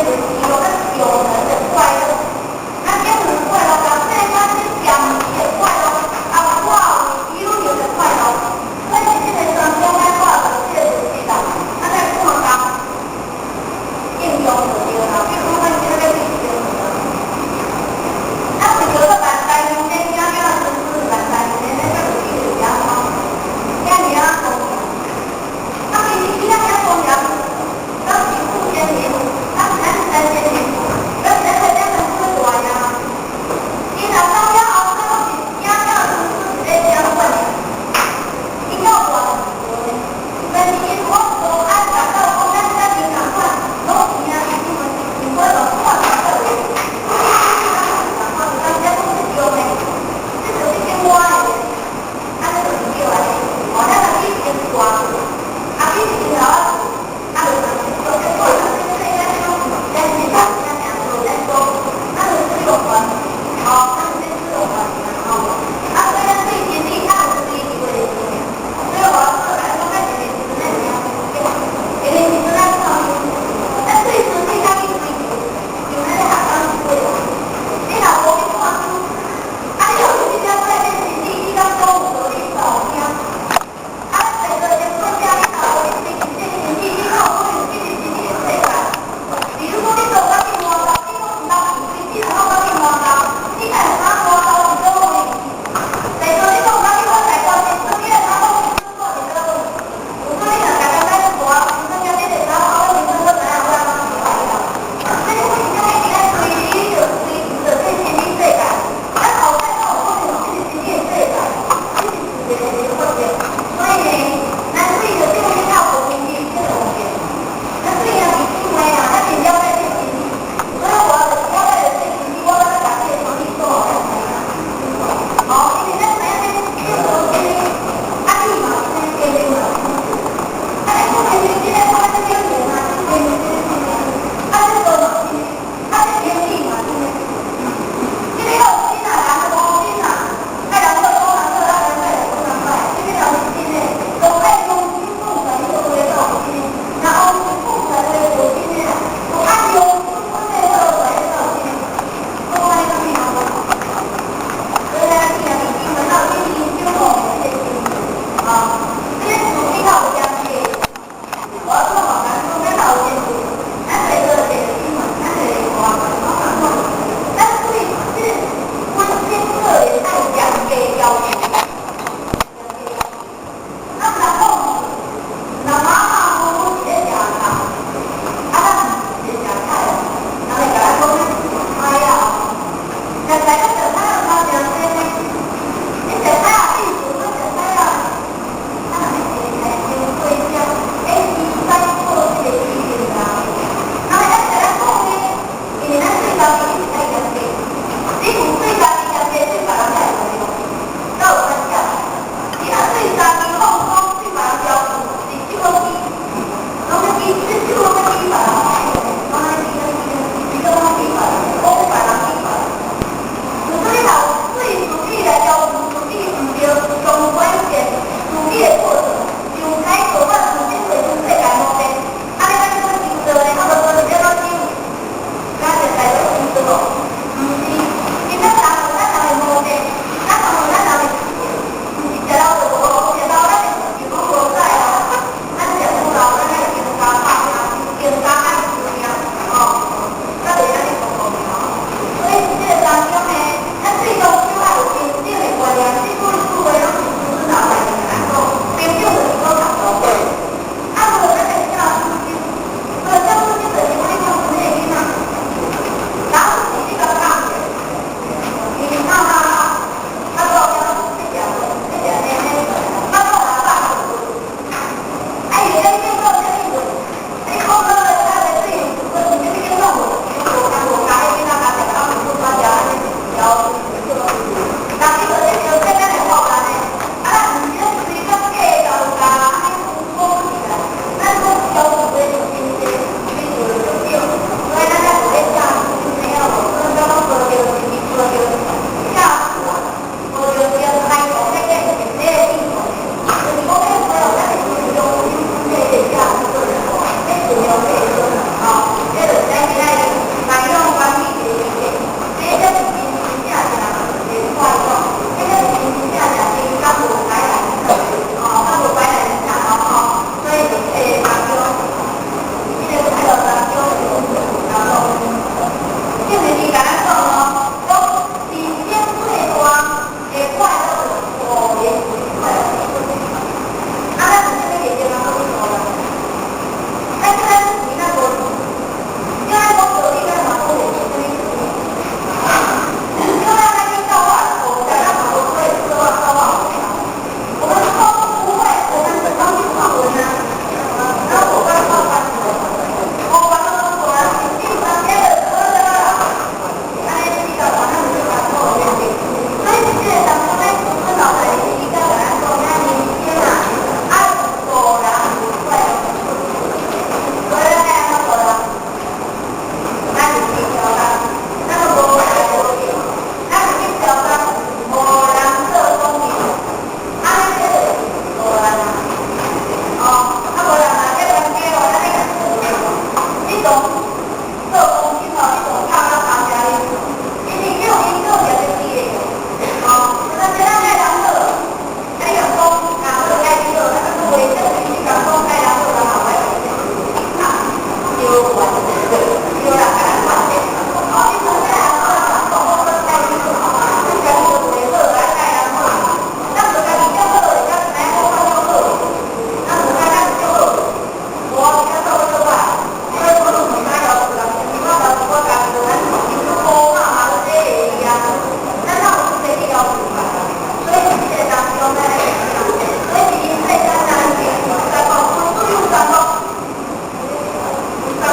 存喜樂跟永恆的快樂。那永恆快樂，講這個是暫時的快樂，啊，化為悠久的快樂。所以這個當中愛看到這個事實啦，咱來看講應用就對啦。比如講，咱今仔日去食啊，為著要萬大用的，囝囝孫孫萬大用的，咱才有去食吼。遐爾仔方便，啊，其實其他遐方便，攏是付錢的，啊，咱三千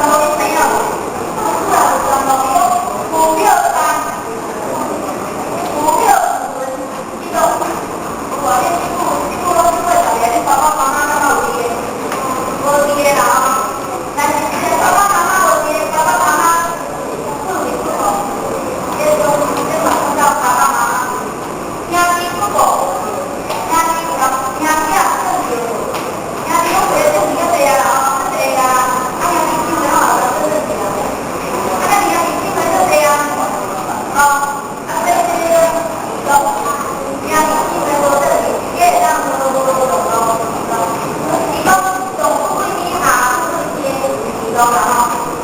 路，你知影無？厝內有線路，伊講父母三，父母五倫，伊講有啊，你這久這久攏這久十個，你爸爸媽媽敢有佇個？無佇個啦吼。但是這個爸爸媽媽無佇個，爸爸媽媽處理不同，這種這嘛叫爸爸媽媽。兄弟不和，兄弟兄兄弟仔算對，兄弟攏一個算較濟啊啦吼，較濟啊，啊兄弟姊妹吼也算算對啊。啊，咱兄弟姊妹較濟啊，哦，啊，這這個講兄弟姊妹無轉去，也會當無無無無無。伊講上富貴以下富貴賤，是咯啦吼。